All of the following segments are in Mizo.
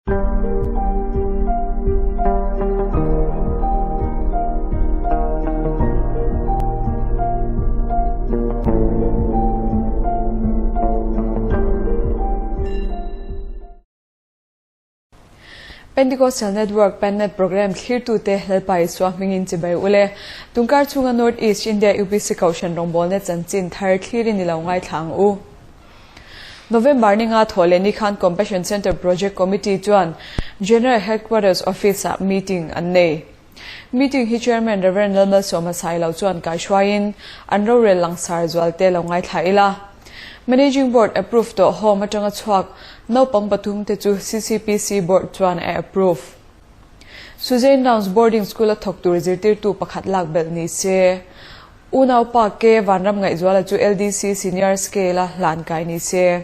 Pentecostal Network Pennet Programme thlirtute Lalpa Isua hmingin chibai ule. Tunkar chhunga North East India UPC Kohhran rawngbawlna chanchin thar thlirin i lo ngaithla ang u. November ni nga thawh leh ni khan Compassion Centre Project Committee chuan General Headquarters Office-ah meeting an nei. Meeting hi Chairman Rev. Lalmalsawma Sailo chuan kaihruaiin an rorel langsar zualte lo ngaithla ila. Managing Board approve tawh home atanga chhuak naupang pathum te chu CCPC Board chuan a approve. Suzane Downs Boarding School a thawk tur zirtirtu pakhat lak belh ni se. Unaupa K Vanram Ngaihzuala chu LDC Senior Scale a hlan kai ni se.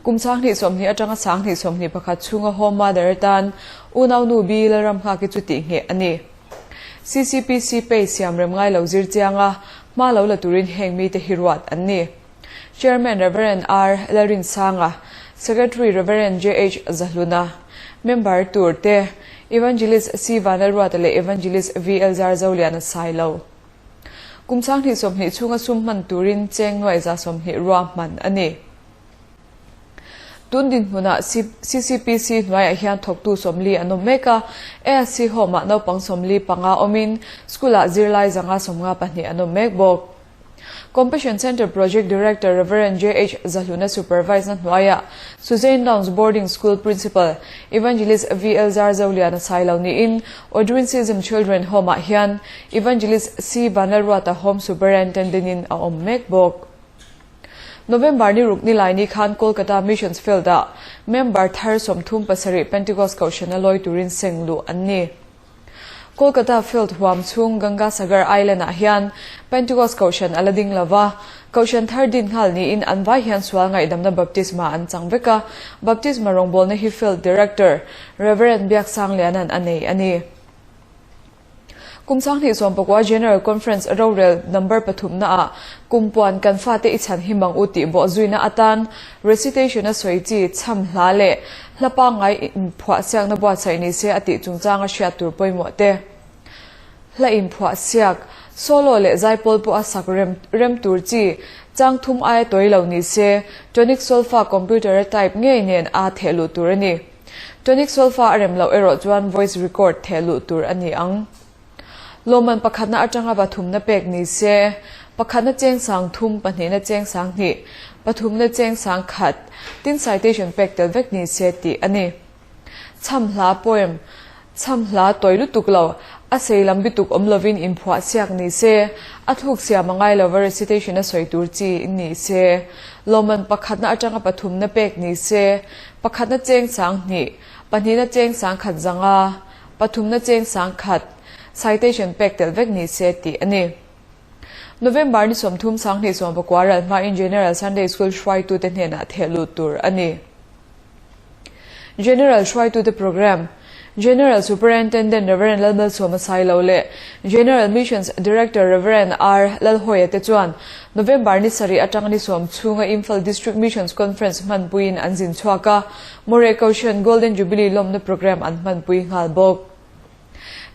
Kum 2020 atanga 2021 chhunga Home Mother atan Unaunu B Lalramnghaki chu tih ngheh a ni. CCPC pay siam rem ngai lo zir chianga hma lo la turin heng mite hi ruat an ni. Chairman Rev. R Lalrinsanga, Secretary Rev. JH Zahluna, Member tur te Evangelist C Vanlalruata leh Evangelist VL Zarzoliana Sailo. Kum 2020 chhunga sum hman turin cheng nuai 120 ruahman a ni. Tun dinhmunah CCPC hnuaiah hian thawktu 40 an awm mek a, ASC Home-ah naupang 45 awmin School-ah zirlai 152 an awm mek bawk. Compassion Centre Project Director Rev. JH Zahluna supervise na hnuaiah Suzane Downs Boarding School Principal Evangelist VL Zarzoliana Sailo niin Odrinsism Children Home-ah hian Evangelist C Vanlalruata Home Superintendent-in a awm mek bawk. November ni ruk nilai ni khan Kolkata Missions Field-ah member thar 37 Pentecost Kohhrana lawi turin seng luh an ni. Kolkata Field huam chhung Ganga Sagar Island-ah hian Pentecost Kohhran a la ding lo va, Kohhran thar din nghal niin an vai hian sual ngaihdamna baptisma an chang vek a, baptisma rawngbawlna hi Field Director Rev. Biaksangliana'n a nei a ni. Kum 2019 General Conference rorel number pathumna ah kumpuan kan fate i chhan hi mang u tih bawh zuina atan recitation a sawi chi chham hla leh hla pangngai inphuah siakna buatsaih ni se a tih chungchanga hriat tur pawimawh te. Hla inphuah siak, solo leh zaipawl pawh a sak rem rem tur chi chang thum aia tawi lo ni se tonic solfa computer a type ngei nen a theh luh tur a ni. Tonic solfa a rem loh erawh chuan voice record theh luh tur a ni ang. Lawmman pakhatna atanga pathumna pek ni se, pakhatna cheng sang thum, pahnihna cheng sang hnih, pathumna cheng sang khat, tin citation pek tel vek ni se tih a ni. Chham hla poem, Chham hla tawi lutuk lo, a sei lam bituk awm lovin inphuah siak ni se, a thluk siam a ngai lova recitation a sawi tur chi ni se, lawmman pakhatna atanga pathumna pek ni se, pakhatna cheng sang hnih, pahnihna cheng sang khat zanga, pathumna cheng sang khat, citation pek tel vek ni se tih a ni. November ni 30 2019 ral hmain General Sunday School hruaitute hnenah theh lut tur a ni. General hruaitute Programme, General Superintendent Rev. Lalmalsawma Sailo leh General Missions Director Rev. R Lalhawia te chuan November ni sarih atang ni sawm chhunga Imphal District Missions Conference hmanpuiin an zin chhuak a, Moreh Kohhran Golden Jubilee lawmna programme an hmanpui nghal bawk.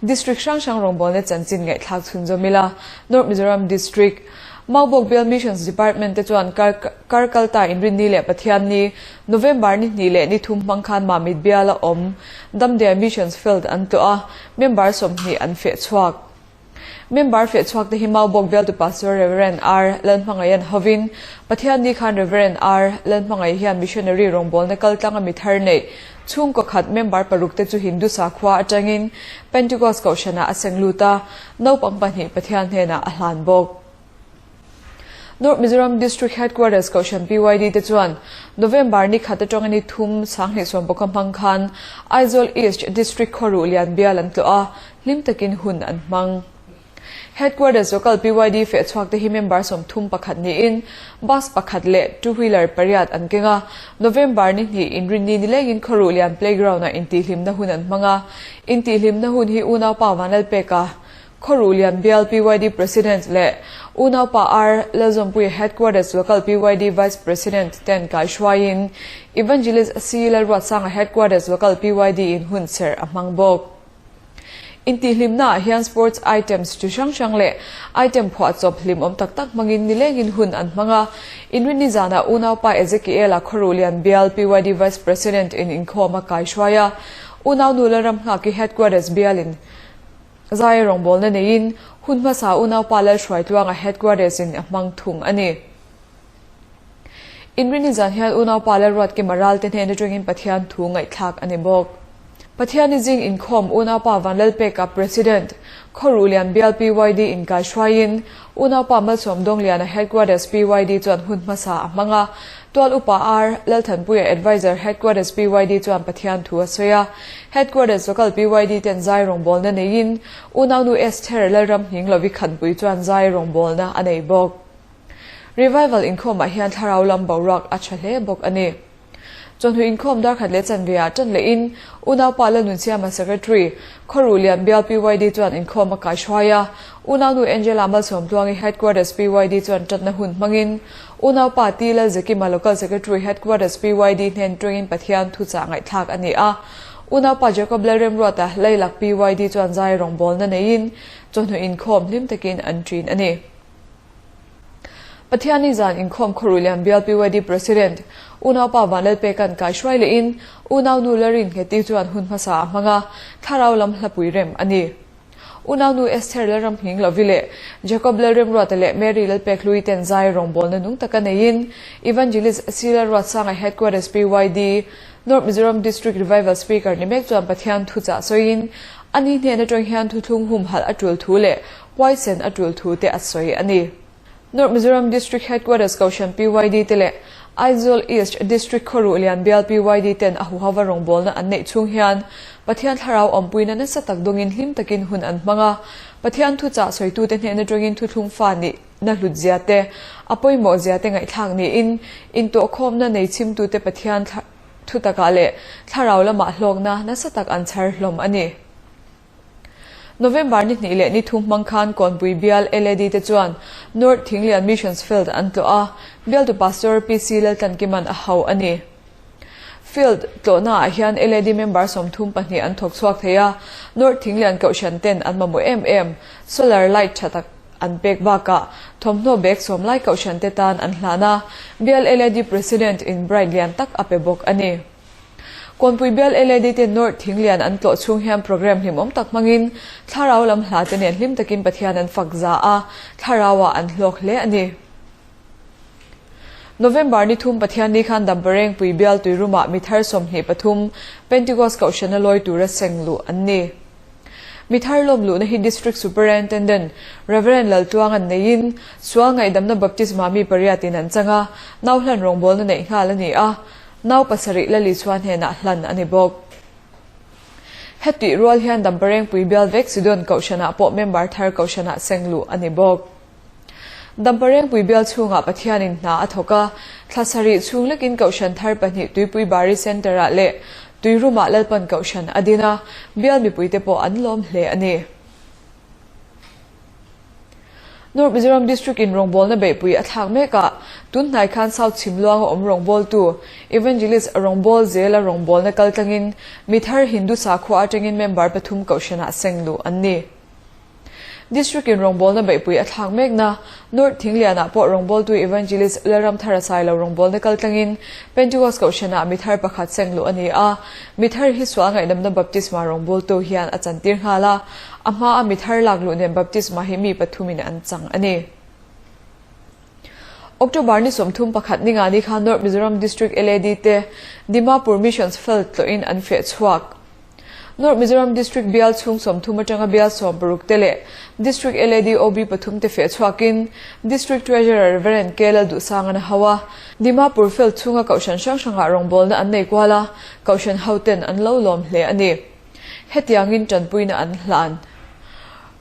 District hrang hrang rawngbawlna chanchin ngaihthlak chhunzawm ila, North Mizoram District, Maubawk Bial Missions Department te chuan kar kalta Inrinni leh Pathianni, November ni hnih leh ni thum hmang khan Mamit Biala awm Damdea Missions Field an tlawh a, member 20 an feh chhuak. Member feh chhuak te hi Maubawk Bialtu Pastor Rev. R Lalhmangaian hovin Pathianni khan Rev. R Lalhmangai hian missionary rawngbawlna kaltlanga mi thar neih chhungkaw khat member paruk te chu Hindu sakhua atangin Pentecost Kohhranah a seng lut a, naupang pahnih Pathian hnenah a hlan bawk. North Mizoram District Headquarters Kohhran PYD te chuan November ni khat atanga ni thum 2019 hmang khan Aizawl East District khawruh lian bial an tlawh a, hlim takin hun an hmang. Headquarters local PYD feh chhuak te hi member 31 niin bus pakhat leh two wheeler pariat an keng a, November ni hnih inrinni nilengin khawruh lian playground ah intihhlimna hun an hmang a, intihhlimna hun hi unaupa Vanlalpeka. Khawruhlian Bial PYD President leh Unaupa R. Lalzawmpuia Headquarters Local PYD Vice President ten kaihruaiin Evangelist C. Lalruatsanga Headquarters Local PYD in hunserh a hmang bawk. Intihhlimnaah hian sports items chi hrang hrang leh item phuahchawp hlimawm tak tak hmangin nilengin hun an hmang a. Inrinni zanah unaupa Ezekiel-a Khawruhlian Bial PYD Vice President in inkhawm a kaihruai a. Unaunu Lalramnghaki Headquarters bialin Zai rawngbawlna neiin hun hmasa unaupa Lalhruaitluanga Headquarters in a hmang thung a ni. Inrinni zan hian unaupa Lalruatkima Ralte hnen atangin Pathian thu ngaihthlak a ni bawk. Pathiani zing inkhawm unaupa Vanlalpeka President, Khawruhlian Bial PYD inkaihruaiin unaupa Malsawm Dawngliana Headquarters PYD chuan hun hmasa a hmang a. Tual Upa R. Lalthanpuia Adviser Headquarters PYD chuan Pathian thu a sawi a. Headquarters Local PYD ten zai rawngbawlna neiin unaunu Esther Lalramhning Lovi Khanpui chuan zai rawngbawlna a nei bawk. Revival inkhawmah hian thlarau lam boruak a tha hle bawk a ni. Chawhnu inkhawm darkhat leh chanveah tan lehin Unaupa Lalnunsiama Secretary, Khawruhlian Bial PYD chuan inkhawm a kaihruai a, Unaunu Angela Malsawmtluangi Headquarters PYD chuan tatna hun hmangin Unaupa T Lalzekima Local Secretary Headquarters PYD hnen tawngin Pathian thuchah ngaihthlak a ni a, Unaupa Jacob Lalremruata Lailak PYD chuan zai rawngbawlna neiin chawhnu inkhawm hlim takin an ṭin a ni. Pathiani zan inkhawm Khawruhlian Bial PYD President, Unaupa Vanlalpeka'n kaihruai lehin Unaunu Larin Ngheti chuan hun hmasa a hmang a, thlarau lam hlapui rem a ni. Unaunu Esther Lalramhning Lovi leh Jacob Lalremruata leh Mary Lalpekhlui ten zai rawngbawlna nung taka neiin Evangelist C. Lalruatsanga Headquarters PYD, North Mizoram District Revival Speaker ni mek chuan Pathian thuchah sawiin ani hnen atang hian thuthlung humhalh a tul thu leh Huaisen a tul thu te a sawi a ni. North Mizoram District Headquarters Kohhran PYD te leh Aizawl East District Khawruh Lian Bial PYD ten a huhava rawngbawlna an neih chhung hian Pathian thlarau awmpuina nasa tak dawngin hlim takin hun an hmang a, Pathian thuchah sawitute hnen atangin thuthlung fa nih na hlut zia te, a pawimawh zia te ngaihthlak niin intawhkhawmna nei chhimtute Pathian thutakah leh thlarau lamah hlawkna nasa tak an chhar hlawm a ni. November ni hnih leh ni thum hmang khan Kawnpui bial LAD te chuan North Thinglian Missions Field an tlawh a, bialtu Pastor PC Laltlankima'n a hau a ni. Field tlawhnaah hian LAD member 32 an thawk chhuak thei a, North Thinglian Kohhran ten an mamawh em em solar light tha tak an pek bakah thawmhnaw bag sawm lai Kohhran te tan an hlan a, bial LAD President in bride lian tak a pe bawk a ni. Kawnpui bial LAD te North Thinglian an tlawh chhung hian programme hlimawm tak hmangin thlarau lam hla te nen hlim takin Pathian an fak za a, thlarauah an hlawk hle a ni. November ni thum Pathian ni khan Damparengpui bial tuirumah mi thar 23 Pentecost Kohhrana lawi tura seng luh an ni. Mi thar lawm luhna hi District Superintendent Rev. Laltluanga'n neiin sual ngaihdamna baptisma mi pariatin an chang a, nau hlan rawngbawlna neih nghal a ni a. Nau pasarih Lali chhuah hnenah hlan a ni bawk. Hetih rual hian Damparengpui bial vek Sidon Kohhranah pawh member thar Kohhranah seng luh a ni bawk. Damparengpui bial chhungah Pathianin hna a thawk a, thla sarih chhung lekin Kohhran thar pahnih Tuipui Bari Centre-ah leh Tuirumah Lalpan Kohhran a din a, bial mipuite pawh an lawm hle a ni. North Mizoram District in rawngbawlna beihpui a thlak mek a, tun hnai khan South Chhimluanga awm rawngbawltu Evangelist Rawngbâwl zela rawngbawlna kal tlangin mi thar Hindu sakhua atangin member pathum kohhranah seng luh an ni. District in rawngbawlna beihpui a thlak mekna North Thinglianah pawh rawngbawltu Evangelist Lalramthara Sailo rawngbawlna kal tlangin Pentecost kohhranah mi thar pakhat seng luh a ni a, mi thar hi sual ngaihdamna baptisma rawngbawltu hian a chantir nghal a, A hmaa mi thar lak luh nen baptisma hi mi pathumin an chang a ni. October ni 31 ninga ni khan North Mizoram District LAD te Dimapur Missions Field tlawhin an feh chhuak. North Mizoram District bial chhung 30 atanga bial 60 te leh District LAD OB pathum te feh chhuakin District Treasurer Rev. K Lalduhsangan a hau a. Dimapur Field chhunga kohhran hrang hrangah rawngbawlna an nei kual a, kohhran hoten an lo lawm hle a ni. Hetiangin tanpuina an hlan.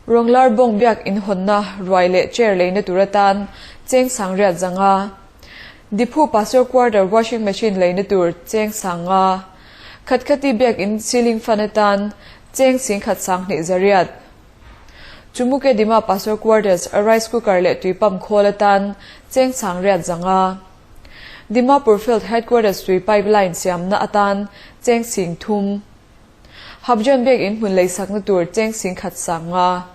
Ronglar bawng biak inhawnna ruai leh chair leina tur atan cheng sang riat zanga. Diphu Pastor Quarter washing machine leina tur cheng sanga. Khatkhati biak in ceiling fan atan cheng 10,200. Chumukedima Pastor Quarters a Rice Cooker leh tui pump khawl atan cheng 800 zanga. Dimapur Field Headquarters tui pipe line siamna atan cheng 3000. Hapjan Biak In hmun leisakna tur cheng 10,000 sanga.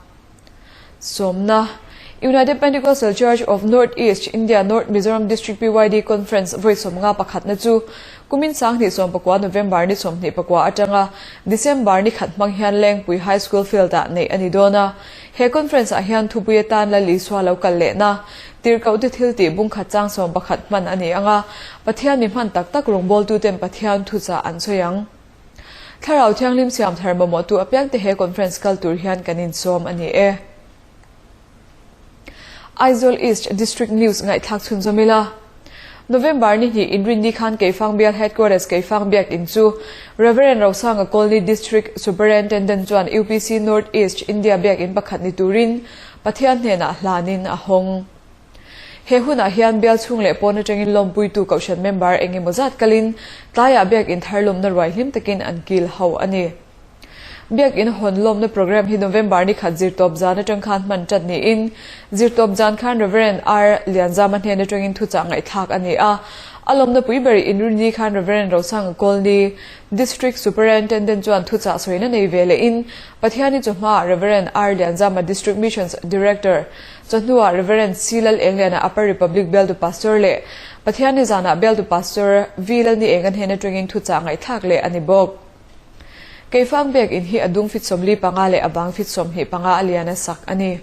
Sawmna, United Pentecostal Church of North East India North Mizoram District PYD Conference vawi 51 na chu kumin 2019 November ni 24 atanga December ni khat hmang hian Lengpui High School Field ah neih a ni dawn a. He conference ah hian thupui atan Lal Isua lo kal lehna tirhkoh te thil tih bungkhat chang 11 hman a ni ang a, Pathian mi hman tak tak rawngbawltuten Pathian thuchah an sawi ang. Thlarau Thianghlim siam thar mamawhtu apiangte he conference kal tur hian kan insawm a ni e. Aizawl East District News ngaihthlak chhunzawm ila. November ni hnih inrinni khan Keifang Bial Headquarters Keifang Biakinn chu Rev. Rosanga Colney District Superintendent chuan UPC North East India Biakinn pakhat ni turin Pathian hnenah hlanin a hawng. He hunah hian bial chhung leh pawn atangin lawmpuitu kohhran member eng emaw zat kalin tlaiah biakinn thar lawmna ruai hlim takin an kil ho a ni. Biakinn hawn lawmna programme hi November ni khat zirtawp zan atang khan hman tat niin zirtawp zan khan Rev. R. Lianzama hnen atangin thuchah ngaihthlak a ni a. A lawmna pui ber inrinni khan Rev. Rosanga Kawlni, District Superintendent chuan thuchah sawina nei ve lehin Pathiani chawhmaah Rev. R. Lianzama District Missions Director Chawhnuah Rev. C. Lal Engliana Upper Republic Bialtu Pastor leh Pathianni zanah Bialtu Pastor V. Lalni Enga hnen atangin thuchah ngaihthlak leh a ni bawk. Keifang biakinn hi a dung fit 45 leh a bang fit 25 a lian a sak a ni.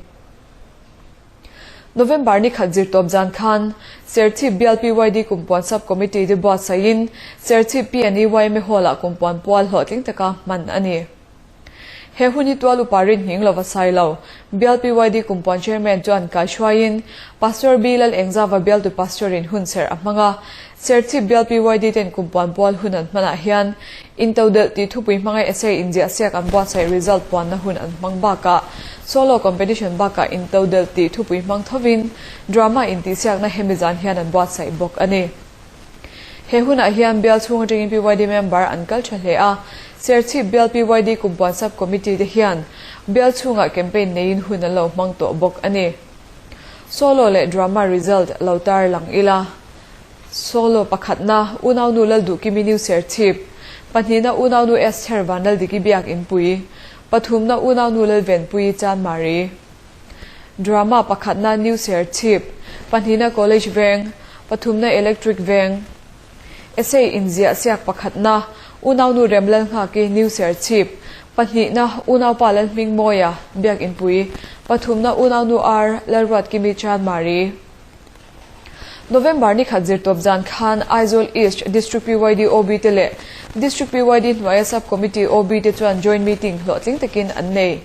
November ni khat zirtawp zan khan Serchhip Bial PYD Kumpuan Sub Committee te buatsaihin Serchhip PNEYMA Hall-ah Kumpuan pual hlawhtling taka hman a ni. He hun hi tual upa rin nghing lova sai lo. Bial PYD Kumpuan Chairman chuan kaihruaiin Pastor B Lal Engzava bialtu Pastor in hun serh a hmang a. Serchhip Bial PYD ten Kumpuan pual hun an hmanah hian Intodelh tih thupui hmanga essay inziahsiak an buatsaih result puanna hun an hmang bakah Solo competition bakah Intodelh tih thupui hmang thovin Drama intihsiakna hemi zan hian an buatsaih bawk a ni. He hunah hian bial chhung atangin PYD member an kal tha hle a, Serchhip bial PYD Kumpuan Sub Committee te hian bial chhungah campaign neiin hun an lo hmang tawh bawk a ni. Solo leh drama result lo tar lang ila. Solo pakhatna Unaunu Lalduhkimi New Serchhip, pahnihna Unaunu Esther Vanlaldiki Biak Inpui, pathumna Unaunu Lalvenpuii Chanmari. Drama pakhatna New Serchhip, pahnihna College Veng, pathumna Electric Veng. Essay inziah siak pakhatna Unaunu Remlal Nghaki New Serchhip, pahnihna Unaupa Lalhmingmawia Biak Inpui, pathumna Unaunu R Lalruatkimi Chanmari. November ni khat zirtawp zan khan Aizawl East District PYD OB te leh District PYD hnuaia Sub Committee OB te chuan Joint Meeting hlawhtling takin an nei.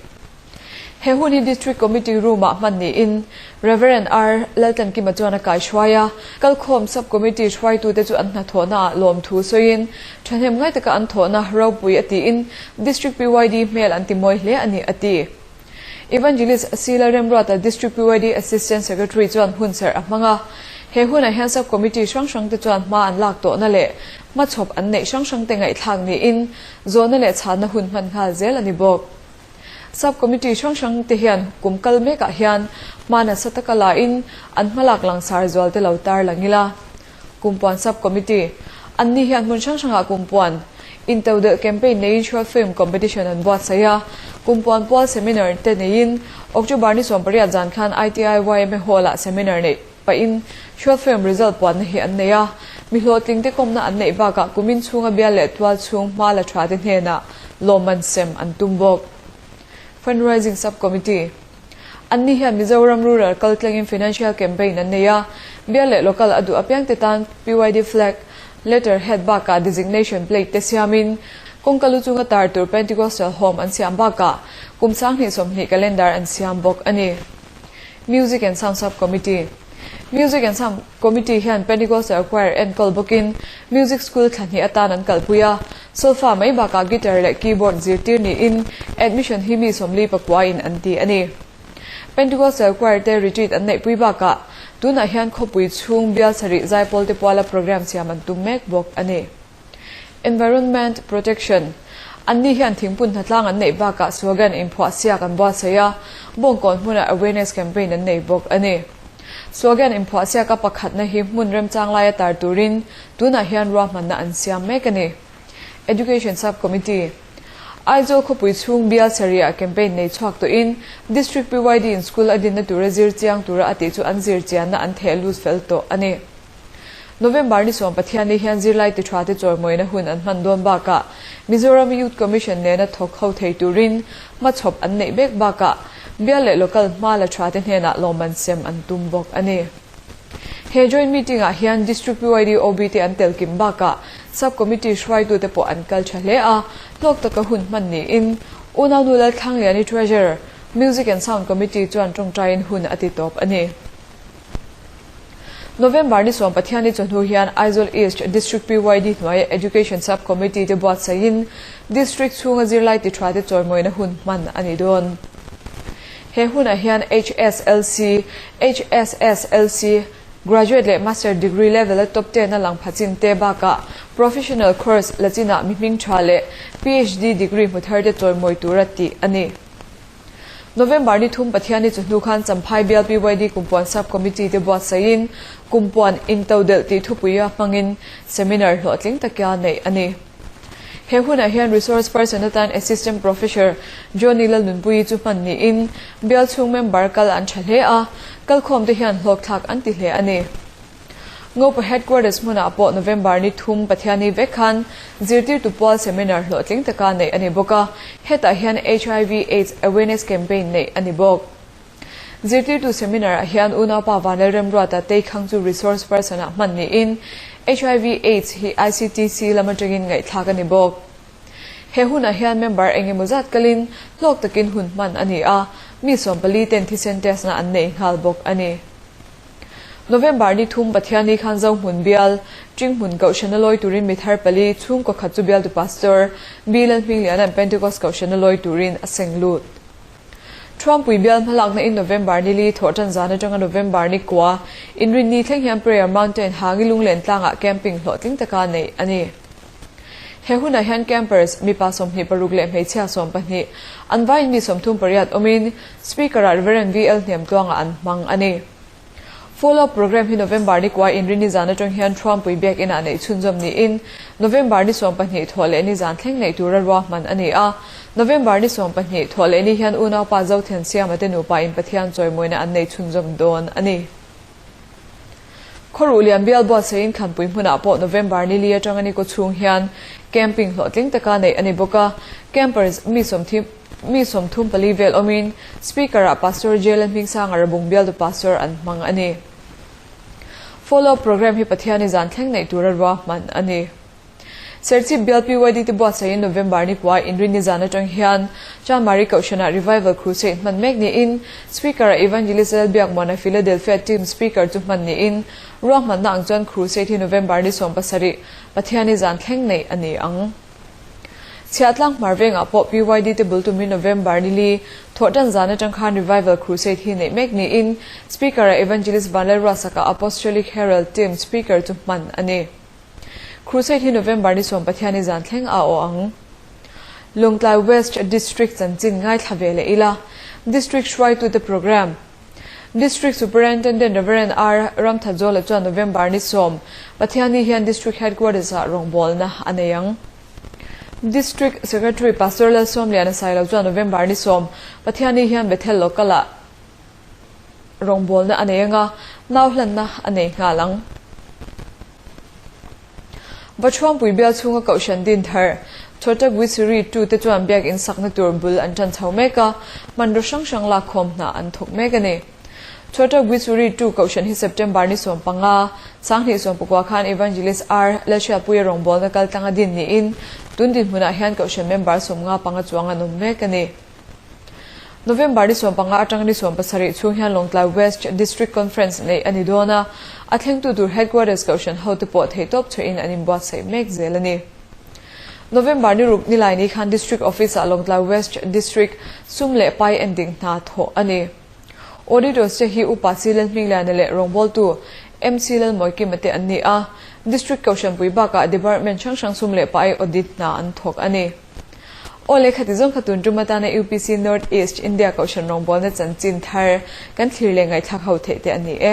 He hun hi District Committee Room-ah hman niin Rev. R. Laltlankima chuan a kaihruai a, kalkhawm Sub Committee hruaitute chu an hnathawhnaah lawmthu sawiin thahnem ngai taka an thawhna ropui a tiin District PYD hmel an ti mawi hle a ni a ti. Evangelist Sila Remruata District PYD Assistant Secretary chuan hun serh a hmang a, he hunah hian Sub Committee hrang hrangte chuan hma an lak tawhna leh hmachhawp an neih hrang hrangte ngaihthlak niin zawhna leh chhanna hun hman nghal zel a ni bawk. Sub Committee hrang hrang te hian kum kal mekah hian hma nasa taka la in an hmalak langsar zual te lo tar lang ila. Kumpuan Sub Committee an ni hian hmun hrang hrangah kumpuan intodelh campaign neiin short film competition an buatsaih a, kumpuan pual seminar te neiin October ni 18 zan khan ITI YMA Hall ah seminar neih pahin short film result puanna hi an nei a, mi hlawhtling te kawmna an neih bakah kumin chhunga bial leh tual chhung hma la tha te hnenah lawmman sem an tum bawk. Fundraising Sub Committee An ni hian Mizoram Rural kal tlangin Financial Campaign an nei a, bial leh local a duh apiang te tan PYD flag, letter head bakah designation plate te siamin kawngka lu chunga tar tur Pentecostal Home an siam bakah kum 2020 calendar an siam bawk a ni. Music and Sound Sub Committee Music and Sound Committee hian Pentecostal Choir enkawl bawkin Music School thla hnih atan an kalpui a, solfa mai bakah guitar leh keyboard zirtir niin admission hi mi 49 in an ti a ni. Pentecostal Choir te retreat an neihpui bakah tunah hian khawpui chhung bial sarih zaipawl te puala programme siam an tum mek bawk a ni. Environment Protection. Anni hian thingpun hnatlang an neih bakah slogan inphuah siak an buatsaih a, Bawngkawn hmunah awareness campaign an nei bawk a ni. Slogan inphuah siaka pakhatna hi hmun remchang laia tar turin tunah hian ruahmanna an siam mek a ni. Education Sub-Committee, Aizawl khawpui chhung bial sarih ah campaign nei chhuak tawhin District PYD in school a dinna tura zir chiang tura a tih chu an zir chianna an theh lut fel tawh a ni. November ni 10 ni hian zirlai ti tha te chawimawina hun an hman dawn bakah Mizoram Youth Commission nena thawk ho thei turin hmachhawp an neih mek bakah bial leh local hma la tha te hnenah lawmman sem an tum bawk a ni. He joint meeting ah hian District PYD OB te an tel kim bakah Sub Committee hruaitute pawh an kal tha hle a, hlawk taka hun hman niin Unaunu Lalthlangliani Treasurer, Music and Sound Committee chuan tawngtaiin hun a ti tawp a ni. November ni 10 ni chawhnu hian Aizawl East District PYD hnuaia Education Sub Committee te buatsaihin District chhunga zirlai ti tha te chawimawina hun hman a ni dawn. He hunah hian HSLC, HSSLC, Graduate leh Master Degree level a top ten a lang pha chin te bakah Professional Course la chinah mi hming tha leh PhD degree hmu thar te chawimawi tura tih a ni. November ni 3 Pathianni chawhnu khan Champhai Bial PYD Kumpuan Sub Committee te buatsaihin Kumpuan Intodelh tih thupuia hmangin Seminar hlawhtling taka neih a ni. He hunah hian Resource Person atan Assistant Professor Johnny Lalnunpuii chu hman niin bial chhung member kal an tha hle a, kalkhawmte hian hlawkthlak an ti hle a ni. Ngopa Headquarters hmunah pawh November ni 3 Pathianni vek khan zirtirtu pual seminar hlawhtling taka neih a ni bawk a, hetah hian HIV Aids Awareness Campaign neih a ni bawk. Zirtirtu seminar ah hian unaupa Vanlalremruata Teikhang chu resource person ah hman niin HIV Aids hi ICTC lam atangin ngaihthlak a ni bawk. He hunah hian member engemaw zat kalin hlawk takin hun hman a ni a, mi 14 ten thisen test na an nei nghal bawk a ni. November ni 3 Pathianni khan Zohmun bial, Ṭinghmun Kohhran a lawi turin mi thar pali, chhungkaw khat chu bialtu Pastor B. Lalhmingliana'n Pentecost Kohhran a lawi turin a seng lut. Thuampui bial hmalakna in November ni li thawh ṭan zan aṭanga November ni kua inrinni thleng hian Prayer Mountain Hangi Lunglen tlangah camping hlawhtling taka neih a ni. He hunah hian campers, mipa 26 leh hmeichhia 12, an vaiin mi 38 awmin Speaker-ah Rev. VL Hniamtluanga an hmang a ni. Follow-up programme hi November ni kua inrinni zan atang hian Thuampui Biakinah neih chhunzawm niin November ni 12 thawh leh ni zan thleng neih tura ruahman a ni a. November ni 12 thawh leh ni hian unaupa Zothiansiama te nupa in Pathian chawimawina an nei chhunzawm dawn a ni. Khawruh lian bial buatsaihin Thlanpui hmunah pawh November ni li atanga ni kaw chhung hian camping hlawhtling taka neih a ni bawk a. Campers mi sawmthim mi 34 vel awmin Speaker-ah Pastor J Lalhmingsanga Rabung bialtu Pastor an hmang a ni. Follow-up programme hi Pathianni zan thleng neih tura ruahman a ni. Serchhip bial PYD te buatsaihin November ni kua inrinni zan atang hian Chanmari Kohhranah Revival Crusade hman mek niin Speaker-ah Evangelist Lalbiakmuana Philadelphia Team Speaker chu hman niin ruahmanna ang chuan Crusade hi November ni 17 Pathianni zan thleng neih a ni ang. Chhiahtlang hmar vengah pawh PYD te bul tumin November ni li thawhtan zan atang khan Revival Crusade hi neih mek niin Speaker-ah Evangelist Vanlalruasaka Apostolic Herald Team Speaker chu hman a ni. Crusade hi November ni 10 Pathianni zan thleng a aw ang. Lawngtlai West District chanchin ngaithla ve leh ila. District hruaitute programme. District Superintendent Rev. R. Ramthatzawla chuan November ni 10 Pathianni hian District Headquarters ah rawngbawlna a nei ang. District Secretary Pastor Lalsawmliana Sailo chuan November ni 10 Pathianni hian Bethel Local ah rawngbawlna a nei anga, nau hlanna a nei nghal ang. Vathuampui bial chhunga Kohhran din thar, Chhawta Guisuri tu te chuan biakin sakna tur bul an tan chho mek a, hmanraw hrang hrang lakkhawm hna an thawk mek a ni. Chhawta Guisuri tu Kohhran hi September ni 15, 2019 khan Evangelist R. Lalhriatpuia rawngbawlna kaltlanga din niin, tun dinhmunah hian Kohhran member 55 chuang an awm mek a ni. November ni 15 atang ni 17 chhung hian Lawngtlai West District Conference neih a ni dawn a, a thlengtu tur Headquarters Kohhran hote pawh theihtawp chhuahin an inbuatsaih mek zel a ni. November ni ruk nilai ni khan District Office-ah Lawngtlai West District sum leh pai ending hna thawh a ni. Auditors te hi Upa C Lalhmingliana leh rawngbawltu MC Lalmawikima te an ni a, District Kohhranpui bakah Department hrang hrang sum leh pai audit hna an thawk a ni. Aw le khati zawng kha tun tum atana UPC North East India Kohhran rawngbawlna chanchin thar kan thlir leh ngaihthlak ho theih te a ni e.